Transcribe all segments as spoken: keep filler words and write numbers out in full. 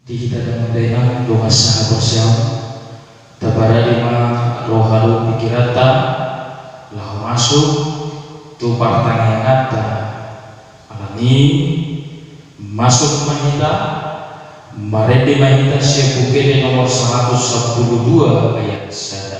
Di hita damang dainang dongan sahaporseaon, taparade ma roha dohot pingkiranta laho masuk tu partangianganta. Alani i masuk ma hita, marende ma hita sian Buku Ende nomor saratus sampulu dua ayat sada.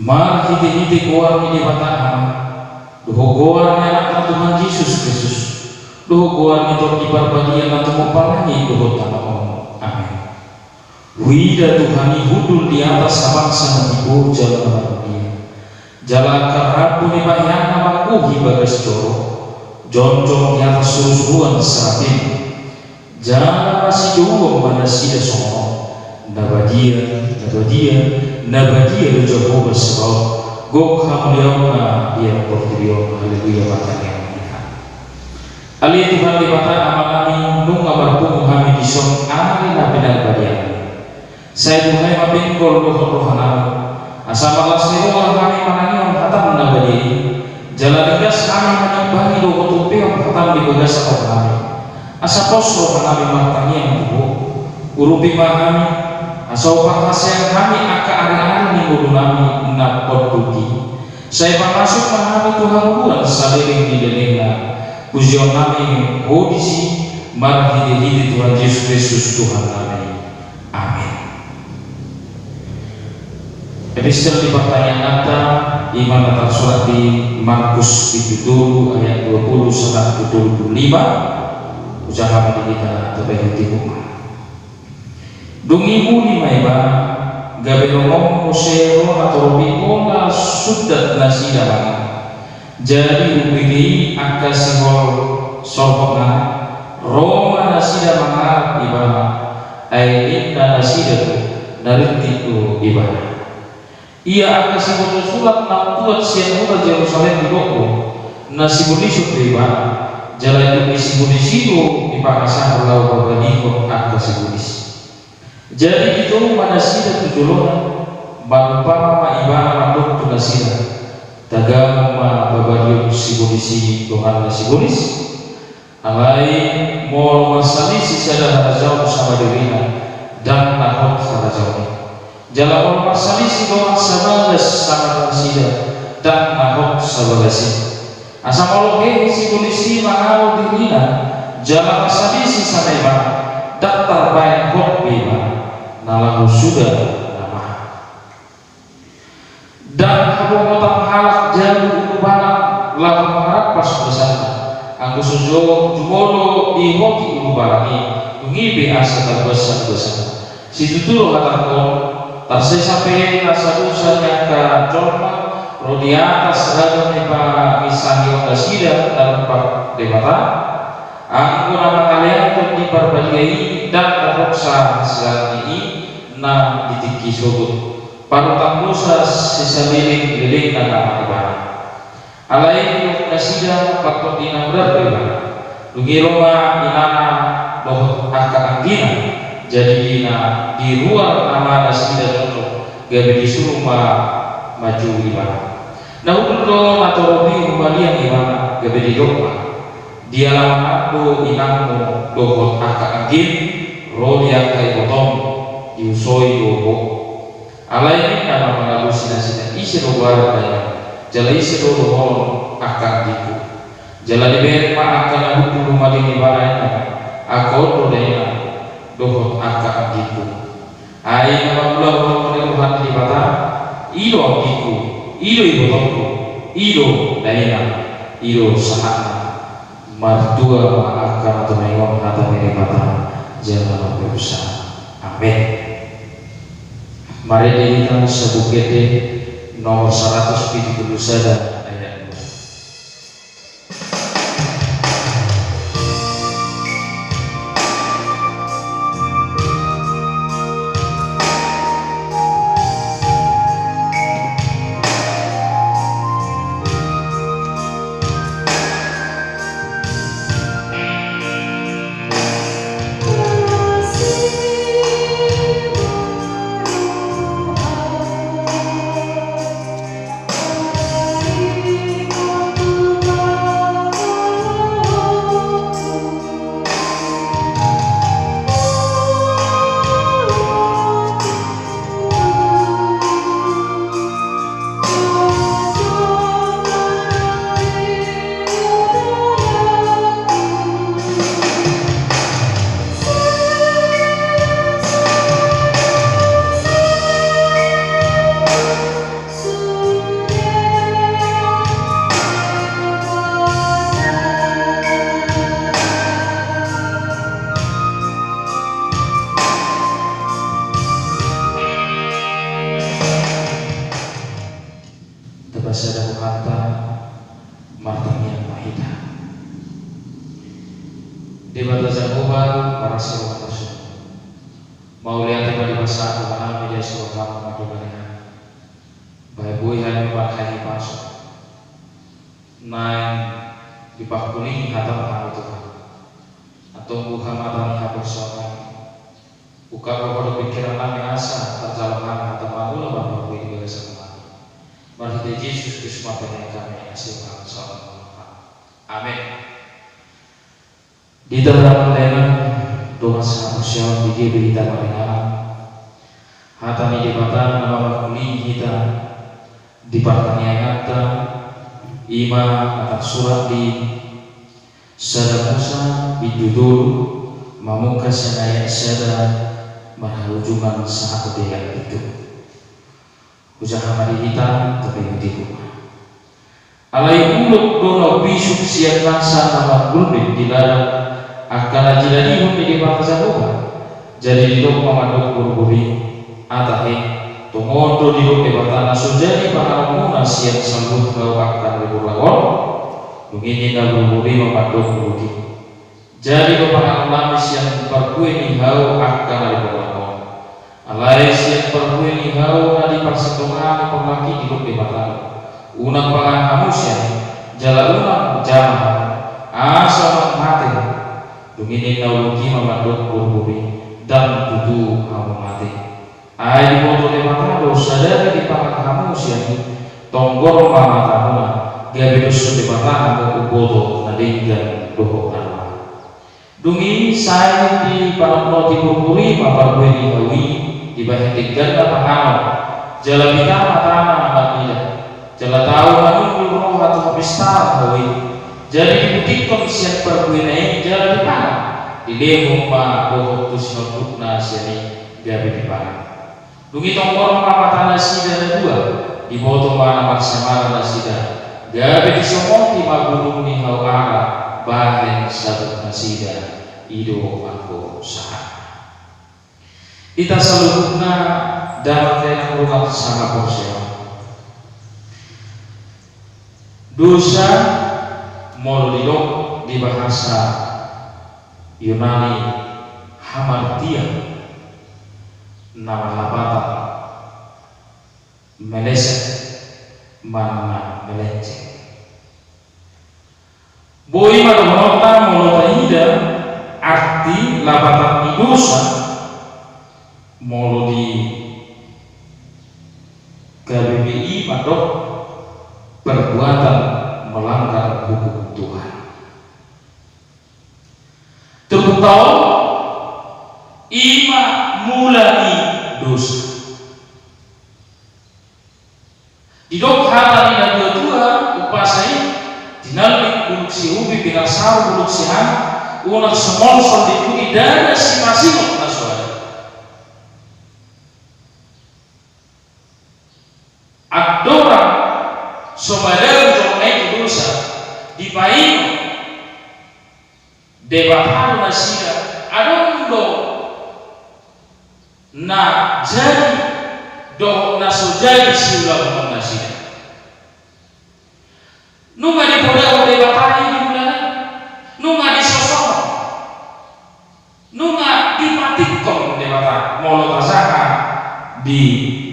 Marhitehite goar ni Debata Ama, dohot goar ni Anakna Tuhan Jesus Kristus, dohot goar ni Tondi Parbadia na tumompa langit dohot tano on. Amen. Huida Tuhan i hundul di atas habangsa na tibo jala na marmulia, jala angka rambu ni paheanna manggohi bagas joro, jongjong di atas surusuruan serafim. Jala masijouon ma nasida songon on: Na badia, na badia, na badia do Jahowa Zebaot, gok hamuliaonna di atas portibi on. Haleluya. Martangiang ma hita. Ale Tuhan Debata Amanami, nunga marpungu hami dison ari na pinarbadianami. Sai buhai ma pinggol dohot rohanami, asa marlas ni roha hami manangihon hataM na badia i. Jala denggan hami manimbangi dohot umpehon hataM di bagasan rohanami, asa pos rohanami martangiang tu Ho. Urupi ma hami, asa huparhaseang hami angka ariari ni ngolunami na pondut i. Sai pamasuk ma hami tu hangoluan saleleng ni lelengna. Pujionnami Ho disi, marhitehite Tuhan Jesus Kristus Tuhannami. Amen. Epistel di partangianganta i ma na tarsurat di Markus bindu tolu ayat dua puluh sahat tu tolu puluh lima. Hujaha ma di hita, tapaihut-ihut ma. Dung i muli ma ibana, gabe longon muse ro na torop i pola sundat nasida mangan. Jadi umbege i angka sihol sorhotna, ro ma nasida mangalap ibana, ai ninna nasida tu na rintik do ibana. Ia angka siboto surat na umtuat sian huta Jerusalem didok do, na sibolison do ibana, jala dung i sibolis i do dipangasahon laho pabalihon angka sibolis. Jadi ditoru ma nasida tu jolona, marumpama ma ibana mandok tu nasida: Tagamon ma pabalihon sibolis i donganna sibolis. Alai molo marsalisi sada harajaon sama dirina, ndang na hot harajaon i. Jala molo marsalisi dongan sabagas sama nasida, ndang na hot sabagas i. Asa molo hehe sibolis i mangalo dirina, jala marsalisi sama ibana, ndang tarbaen hot be ibana, na laho suda na maha. Ndang habongotan halak jalo ulubalang laho mangarampas bagasna. Anggo so jumolo diihoti ulubalang i, dung i pe asa tarbaen bagasna. Situtu do hatangkon, tarsesa pe nasa dosa ni angka jolma ro di atas ragam ni panginsahionta nasida na rumpang Debata. Anggo na mangalean Tondi Parbadia i ndang na roksa hasilanna i na di tingki sogot. Parutan dosa sisaleleng-lelengna nama ibana. Alai didok nasida, pantondina mudar do ibana. Dung i ro ma inana dohot angka anggina, jadi di na di ruar nama nasida jongjong, gabe disuru ma maju ibana. Na hundul do na torop i humaliang ibana, gabe didok ma: Diala mangan do inangmu dohot angka anggim, ro di angka ibotom, diusoi do ho. Alai ninna ma mangalusi nasida, ise do goarna, jala ise do dohonon angka anggingku? Jala dibereng ma angka na hundul rumah ni ibana, ninna ma, angka on do dainang dohot angka anggingku. Ai na mangulahon roha ni Debata, i do anggingku, i do ibotongku, i do dainang, i do sahatna. Martua ma angka na tumaingon hata ni Debata jala marpeopsa. Amen. Marende hita Sabuk Ende nomor saratus pitu pulu sada, ayat dua. Tapasada rohanta, martangiang ma hita. Debata Jahowa, marasi roha na suci. Mauliate ma di bagasan Tuhan, di bagasan roha na mandongani hami. Bahen boi hami marhahipason. Naeng dipangkulingi hataM hami, Tuhan. Antong buka mata ni haporseaon nami. Buka roha dohot pingkiran nami asa tarjalo hami hataM, mangula marparbue di bagasan hami. Marhite Jesus Kristus martangiang hami, asi ma saut. Amen. Di hita na mardainang, dongan sahaporseaon, di dia pe hita maringanan, hata ni Debata na mamangkulingi hita di partangianganta, i ma na tarsurat di Sada Musa bindu tolu, mamungka sian ayat sada, marhaujungan sahat di ayat pitu. Hujaha ma di hita, tapi hutiku. Alai ulok do na umbisuk sian nasa na margulmit di ladang, angka na jinadihon ni Debata Jahowa. Jadi didok ma mandok borbor i, Ata he, tongon do didok Debata na so jadi panganonmuna sian saluhut hau angka na di borlang on? Dung i ninna borbor i ma mandok ulok i, Jadi do panganon nami sian parbue ni hau angka na di borlang on. Alai sian parbue ni hau na di parsitongahon ni porlak i didok Debata do, unang pangan hamu sian i, jala unang jamar hamu, asa unang mate hamu. Dung i ninna ulok i ma mandok borbor i, Ndang tutu hamu mate. Ai diboto Debata do sadari dipangan hamu sian i, tonggor ma matamuna, gabe dos Debata hamu umboto na denggan dohot na roa. Dung i sai dipanotnoti borbor i ma parbue ni hau i, dibahen dengganna panganon, jala pita ma tano na marnida. Jala tau na hundul roha tu hapistaon hau i. Jadi diputikkon sian parbuena i jala dipangan. Dilehon ma dohot tu sinondukna sian i, gabe dipangan. Dung i tonggor ma mata nasida na dua, diboto ma na marsamala nasida, gabe disomoti ma bulung ni hau ara bahen sabuk nasida. I do anggo sahat. Hita saluhutna, damang dainang, dongan sahaporseaon. Dosa, molo didok di bahasa Yunani, hamartia, na marlapatan meleset manang na melenceng. Boi ma dohononta molo taida arti lapatan ni dosa, molo di K B B I mandok perbuatan melanggar hukum Tuhan. Turpukta on, i ma mula ni dosa. Songon i tu i ndada sipasingot na so ada. Andorang so madabu jolma i tu dosa, dipaingot Debata do nasida, adong do na jadi dohot na so jadi siulahon nasida. Nunga dipodahon Debata i di ulaon i, nunga disosohon, nunga dipatikkon Debata, molo tajaha di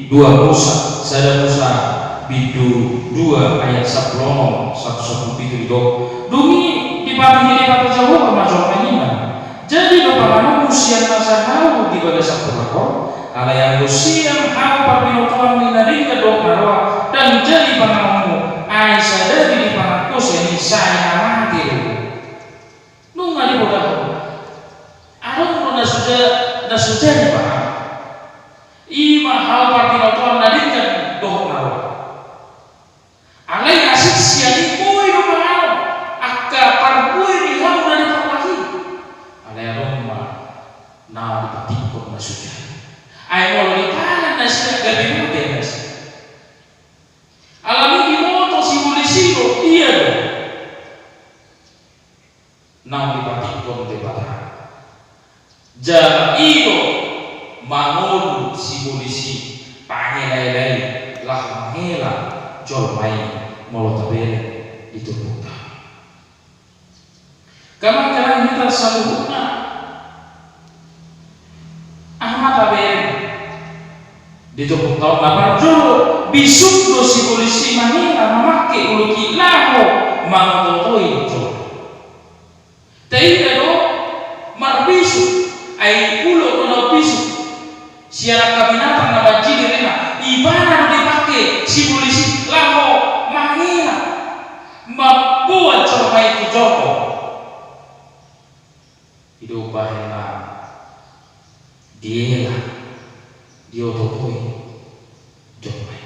dua Musa, sada Musa bindu dua ayat sampulu onom sahat sampulu pitu didok, dung i dipatuhi Debata Jahowa ma jolma i, ninna, jadi do panganonmu sian na jaha Ahu di bagasan porlak on, alai anggo sian hau parbinotoan ni na denggan dohot na roa, ndang jadi panganonmu, ai sadari dipangan ho sian i sai na mate do ho. Nunga dipodahon. Adong do na so ja-, na so jadi panganon. I ma hau parbinotoan na denggan dohot na roa. Alai asing sian i boi do manganon angka parbue ni hau na di porlak i. Alai adong ma na dipatikkon na so jadi. Ai molo dipangan nasida gabe mate nasida. Alani i diboto sibolis i do, ia do naung dipatikkon Debata. Jala i do mangolu sibolis i, pangelaela i, laho mangela jolma i molo tabereng di turpukta. Angka amang inang hita saluhutna, aha ma tabereng di turpukta on? Na parjolo, bisuk do sibolis i mangela, mamangke ulok i laho mangototoi jolma. Taida do marbisuk, ai ulok do na umbisuk. Sian angka binatang na manjidir i ma, ibana do dipangke sibolis i laho mangela, mamboan jolma i tu jorgo. I do umbahen na diela, diototoi jolma i.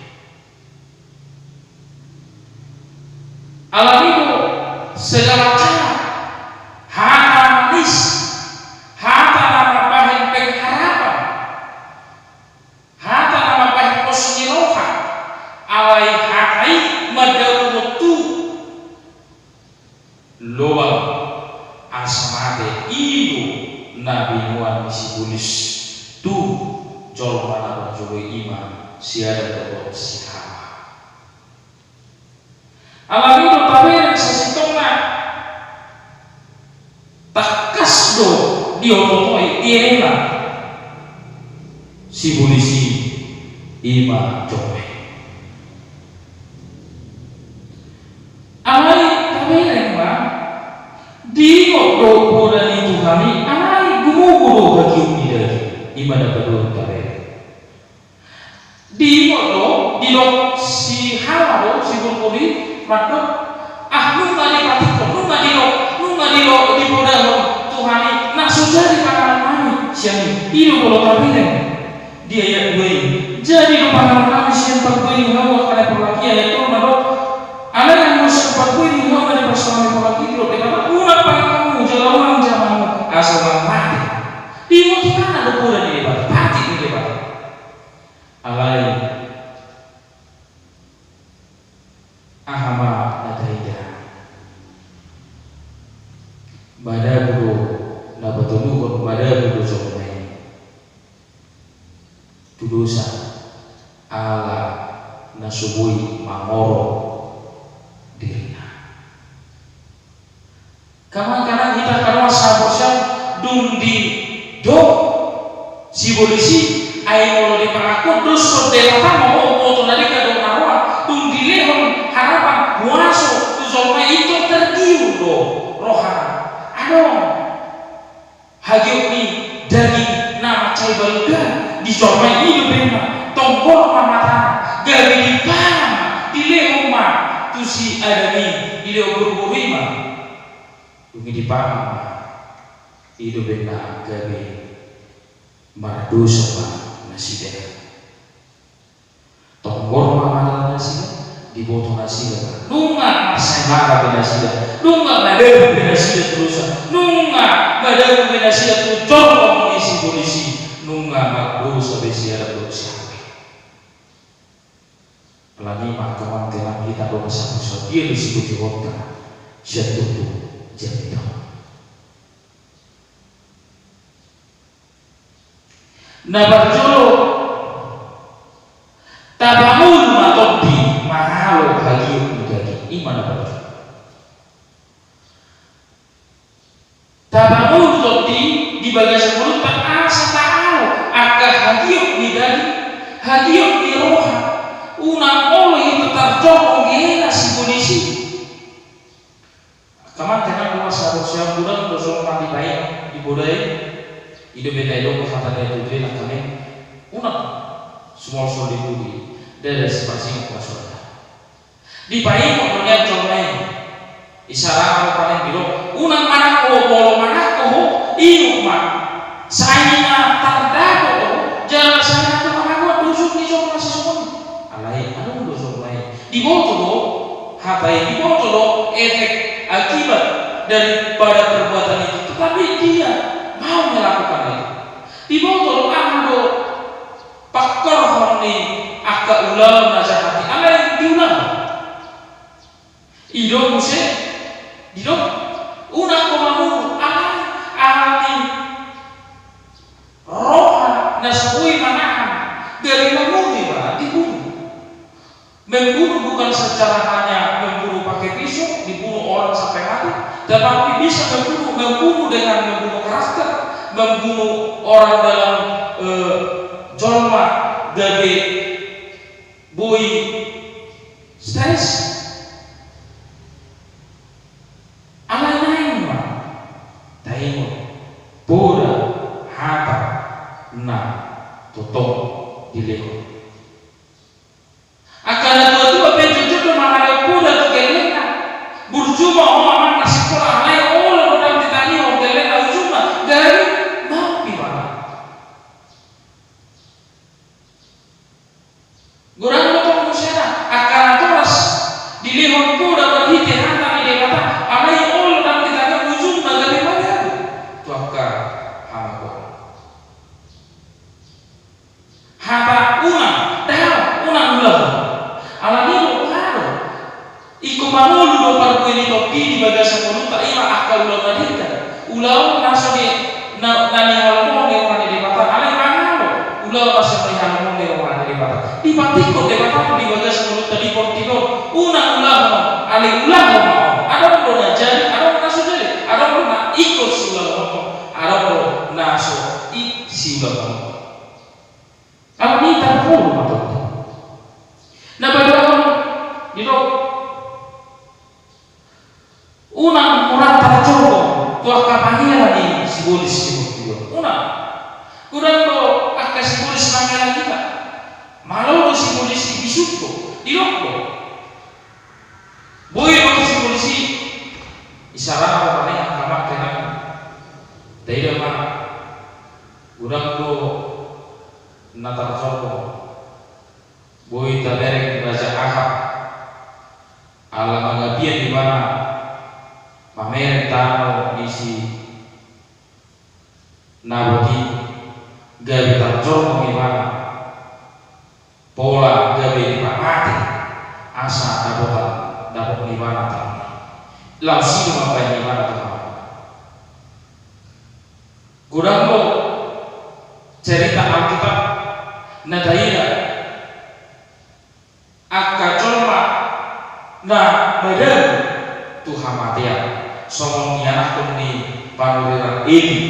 Alani do segala cara, hata manis, hata na mambahen pengharapan, hata na mambahen pos ni roha, alai hata i mandapothon tu lobang asa mate. I do na binoan ni sibolis tu jolma na parjolo i, i ma si Adam dohot si Hawa. Alani do tabereng sasintongna, tangkas do diototoi, diela sibolis i, i ma jolma i. Alai tabereng ma, diingot do poda ni Tuhan i, alai gumogo do hagiot ni daging, i ma na paduahon tabereng. Diingot do, didok si Hawa do, si burkuri, mandok, ah, nunga dipatikkon, nunga didok, nunga didok, dipodahon Tuhan i na so jadi panganon nami sian i. I do molo tabereng di ayat dua i. Jadi do panganon nami sian parbue ni hau angka na porlak i. Ayat tolu mandok, alai anggo sian parbue ni hau na dipasaor ni porlak i, didok Debata, unang panganonmu jala unang jamanmu asa unang mate. Diingot ibana do poda ni Debata, patik ni Debata. Alai aha ma na taida? Madabu do na patoluhon, madabu do jolma i tu dosa ala na so boi mangorot dirina. Angka amang inang hita angka dongan sahaporseaon, dung didok sibolis i, ai molo dipangakkon dos songon Debata ma ho, boto na denggan dohot na roa, dung dilehon harapan, huaso tu jolma i, tong tergiur do rohana. Adong hagiot ni daging na mansai balga di jolma i, i do umbahen na tonggor ma matana, gabe dipangan, dilehon ma tu si Adam i, dilehon boruboru i ma. Dung i dipangan ma, i do umbahen na gabe mardosa ma nasida. Tonggor ma mata nasida, diboto nasida, nunga marsai mata be nasida, nunga madabu be nasida tu dosa, nunga Madabu be nasida tu jorong ni sibolis i, nunga mardosa be sian dosa. Alani i ma angka amang inang, hita do na sapuson dia do sibojongta sian tutu jamita on. Na parjolo, tapangolu ma tondi mangalo hagiot ni daging, i ma na parjolo. Tapangolu tondi di bagasan ngolunta asa taalo angka hagiot ni daging, hagiot ni roha, unang olo hita tarjorong gena sibolis i. Angka amang inang, asa adong sian godang do jolma dipaingot, diboto i, i do be taida do hata ni natuatua i, nangkaning unang sumolsol di pudi, ndada sipasingot na songon i. Dipaingot do nian jolma i. Isarana do paling didok, unang manang ho, molo manang ho, ingot ma. Sai na tardapot ho, jala sai na tung manggohi do ujung ni jolma sisongon i. Alai adong do jolma i. Diboto do hata i, diboto do efek akibat daripada perbuatan itu. Tetapi dia mau melakukan itu. Diboto do aha do pangkorhon ni angka ulaon na jahat i, alai diulahon. I do muse didok, unang ho mamunu, alai alani roha na so boi manahan, gabe mamunu ibana, dibunu. Membunuh bukan secara hanya membunuh pakai pisau, dibunuh orang sampai mati, tetapi bisa membunuh, membunuh dengan membunuh karakter, membunuh orang dalam, eh, jolma gabe boi stres. Alai naeng ma taingot poda hata na tongtong dilehon. Angka natuatua pe jotjot do mangalehon poda tu gellengna. Burju ma ho amang na sikola, alai olo do ndang ditangihon gellengna, ujungna gabe mauk ibana. Godang do tong musena angka natoras dilehon poda marhite hata ni Debata, alai olo ndang ditangihon, ujungna gabe madabu tu angka hamagoan. Hata unang, dao, unang ulahon. Alani i do, aha do? Ingkon mangolu do parbue ni tondi di bagasan ngolunta, i ma angka ulaon na denggan. Ulaon na so di, na, na nihalomohon ni roha ni Debata, alai mangalo ulaon na so nihalomohon ni roha ni Debata. Dipatingkon Debata di bagasan ngolunta, diportibi on, unang ulahon, alai ulahon ma on. Adong do na jadi, adong do na so jadi, adong do na ingkon siulahon, adong do na so i siulahon. Alani i tarpulu ma tondi. Na paduahon didok, unang mura tarjorong tu angka pangela ni sibolis, sibolis. Unang. Godang do angka sibolis mangela hita. Malo do sibolis i, bisuk do, didok do. Boi do sibolis i. Isarana do paling angka amang inang, taida ma, godang do na tarjorong. Boi tabereng Raja Ahab, ala mangabian ibana mamereng tano ni si Nabot i, gabe tarjorong ibana, pola gabe dipamate asa dapotan, dapot ni ibana tano i. Laos i do mambahen ibana tu hamagoan. Godang do cerita Alkitab na taida angka jolma na madabu tu hamatean, songon ianakhon ni panurirang Eli,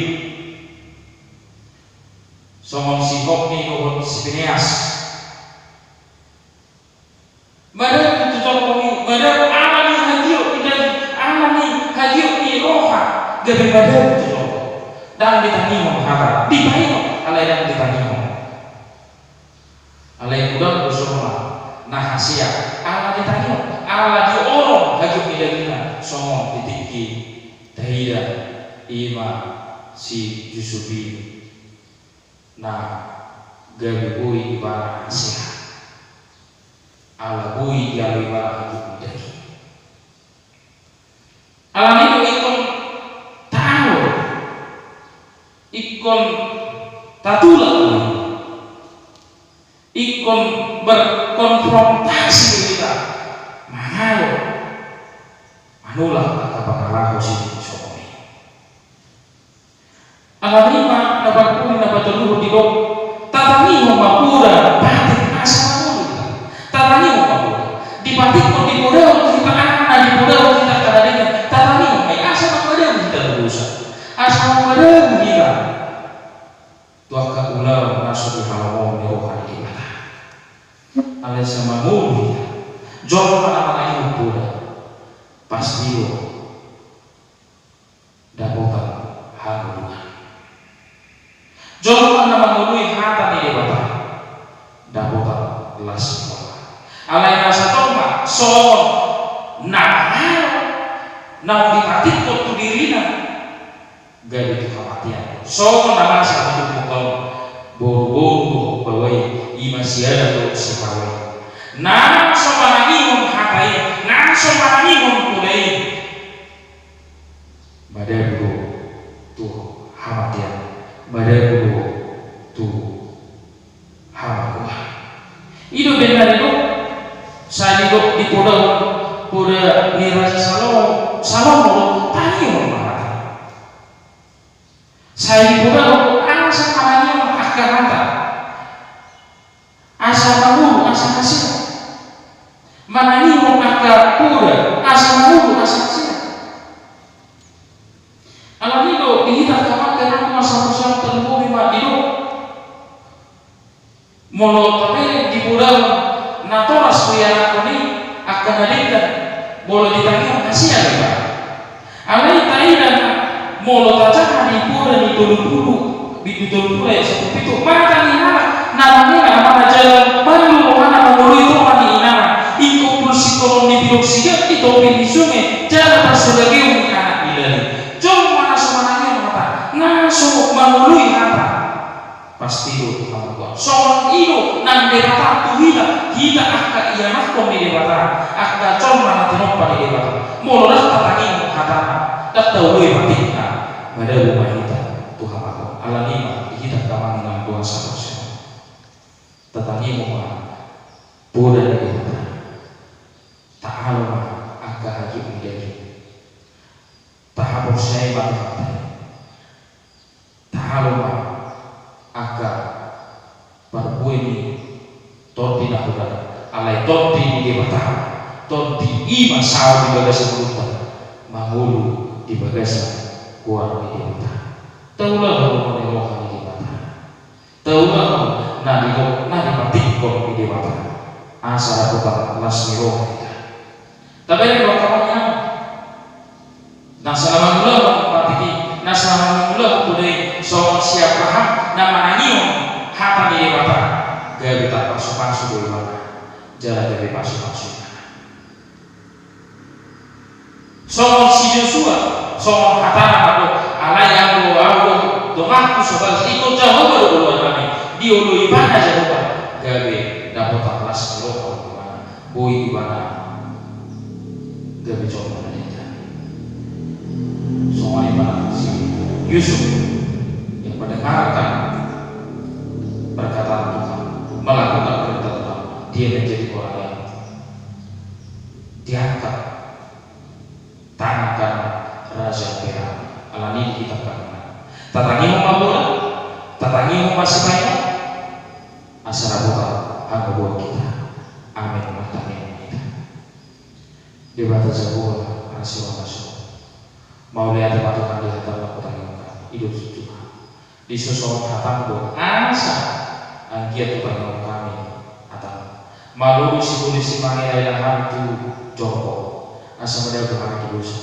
songon si Hopni dohot si Pineas. Madabu tu jorong i, madabu ala ni hagiot ni daging, ala ni hagiot ni roha, gabe madabu tu jorong. Ndang ditangihon hata, dipaingot, alai ndang ditangihon. Alai godang do jolma na hasea, ala ditangihon, ala diorong hagiot ni dagingna, songon di tingki taida i ma si Jusup i. Na gabe boi ibana hasea, ala boi dialo ibana hagiot ni daging. Alani i do ingkon taalo ingkon tatulak do i. Ingkon berkonfrontasi do hita, mangalo manulak angka pangalaho sian i songon i. Alani i ma na parpudi na patoluhon didok, tatangihon ma poda patik asa mangolu hita. Tatangihon ma poda. Dipatikkon, dipodahon tu hita angka na dipodahon tu hita angka na denggan. Tatangihon ma i asa mangadabu hita tu dosa, asa mangadabu hita tu angka ulaon na so dihalomohon ni roha ni Debata. Alai asa mangolu hita. Jolma na manangihon poda, pasti do dapotan hangoluan. Jolma na mangoloi hata ni Debata, dapotan las ni roha. Alai na sahat ma songon na mangalo naung dipatikkon tu dirina, gabe tu hamatean. Songon na masa di turpuk on, boruboru do baoa i, i ma sialan do sihawai. Na so manangihon hata i, na so manangihon poda i, madabu do tu hamatean, madabu do tu hamagoan. I do umbahen na didok, sai didok dipodahon poda ni Raja Salomo, Salomo do, tangihon ma hata. Sai dipodahon do asa manangihon angka hata, asa mangolu asa hasea. Manangihon angka poda asa mangolu asa hasea. Alani i do di hita angka amang inang, asa muse tarlumobi ma didok, molo tabereng dipodahon natoras tu ianakhon i angka na denggan, molo ditangihon hasea do i. Alai taida ma, molo tajaha di poda ni tolupulu, bindu tolupulu ayat sampulu pitu, mata ni halak na mangula, manjalo, manjalo rohana mangoloi tonga ni inana, ingkon pulsingkonon ni pilok sigaat di topi ni sunge, jala parsogagehon ni anak ni lali. Jolma na so manangihon hata, na so mangoloi hata, pasti do tu hamagoan. Songon i do nang Debata tu hita, hita angka ianakhon ni Debata, angka jolma na tinompa ni Debata. Molo ndang tatangihon hatana, ndang taoloi patikna, madabu ma hita tu hamagoan. Alani i ma di hita angka amang inang dongan sahaporseaon, tatangihon ma poda ni Debata. Taalo ma angka hagiot ni daging. Tahaporseai ma Tuhanta i. Taalo ma angka parbue ni tondi na hurang, alai tondi ni Debata, tondi i ma saut di bagasan ngolunta, mangolu di bagasan goar ni Debata. Taulahon do muse roha ni Debata. Taulahon na didok, na dipatikkon ni Debata, asa dapotan las ni roha hita. Tabereng do angka amang inang, na so mangulahon patik i, na so mangulahon poda i, songon si Abraham na manangihon hata ni Debata, gabe tarpasupasu do ibana, jala gabe pasupasu ibana. Songon si Josua, songon hatana ma do, alai anggo ahu dohot donganku so bagas, ingkon Jahowa do oloan nami, dioloi ibana Jahowa, gabe dapotan las ni roha ibana, boi ibana gabe jolma na denggan. Songon i ma si Yusuf yang mendengarkan perkataan Tuhan, melakukan perintah Tuhan, dia menjadi orang yang diangkat tangan kanan Raja Firaun. Alani i di hita angka amang inang, tatangihon ma poda, tatangihon ma sipaingaton, asa dapotan hangoluan hita. Amin. Martangiang ma hita. Debata Jahowa na siroha na sumurung, mauliate ma Tuhan di hataM na hutangihon hami. I do tutu Tuhan, disosohon hataM do asa anggiat hutangihon hami hataM. Malolo sibolis i mangelahela hami tu joro, asa madabu hami tu dosa.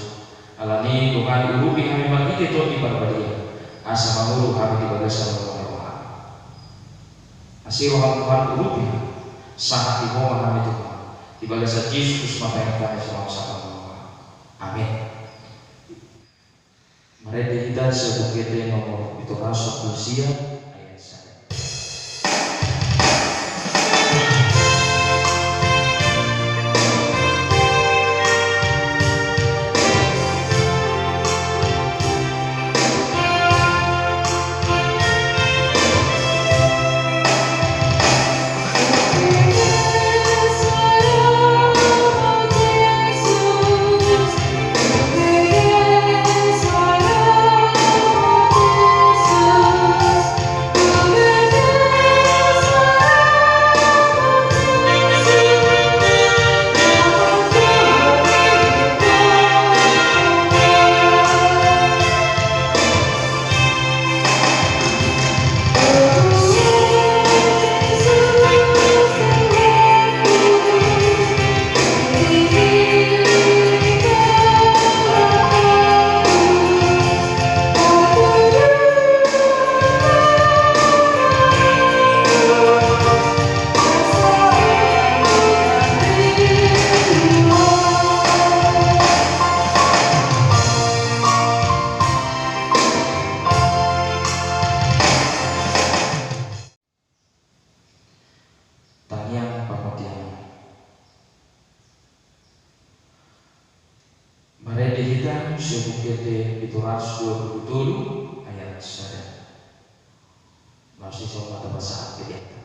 Alani i dongani, urupi hami marhite Tondi Parbadia, asa mangolu hami di bagasan lomo ni rohaM. Asi rohaM Tuhan, urupi hami, sahat di Ho ma hami Tuhan. Di bagasan Jesus Kristus ma taingot hami, sahat di Ho ma. Amin. Marende hita sian Buku Ende nomor pitu ratus sampulu sia, ayat sada. Buku Ende pitu ratus dua puluh tolu ayat sada. Masih sama teman saat kejadian.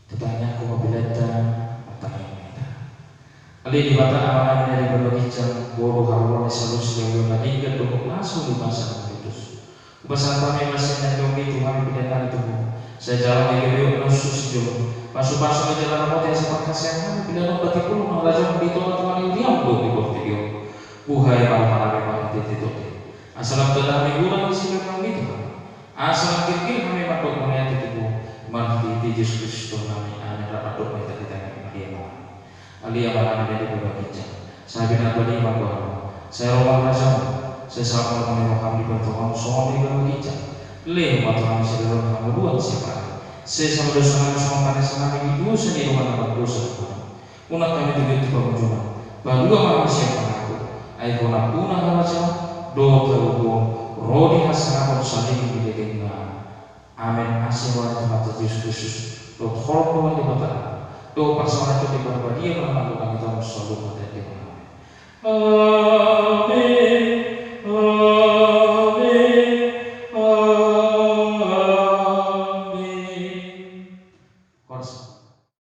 Titangihon ma pelean ta, martangiang ma hita. Ale Debata Amanami na di banua ginjang, Ho do haroro ni saluhut sibalion na denggan dohot na so di basa na tutu. Hupasahat hami ma sian na nidokmi tu hami pelean nami tu Ho. Sai jalo ma i gabe uap na hushus sijolo, pasupasu ma i jala ramoti asa parhaseang hami pelean on, bati pulung na raja on di tonga-tonga ni huriaM dohot di portibi on. Buhai ma rohanami marhite-hite tondim, asa lam tu hami hurang ni sileonMi tu hami. Asa lam girgir hami mandok mauliate tu Ho, marhite-hite Jesus Kristus Tuhannami. Amen. Rap mandok ma hita di tangiang i. Ale Amanami na di banua ginjang, sai pinarbadia ma goarMu, sai ro ma harajaonMu, sai saut ma lomo ni rohaM di tongatongaMi songon na di banua ginjang. Lehon ma tu hami sadari on hangoluan siapari. Sesa ma dosanami songon panesanami di dosa ni dongan na mardosa tu hami. Unang hami togihon tu pangunjunan, palua ma hami sian pangago. Ai Ho nampuna harajaon dohot hagogoon ro di hasangapon saleleng ni lelengna. Amen. Asi ni roha ni Tuhanta Jesus Kristus, dohot holong ni Debata Ama, dohot parsaoran ni Tondi Parbadia, manang mandongani hita on saluhut. Amen.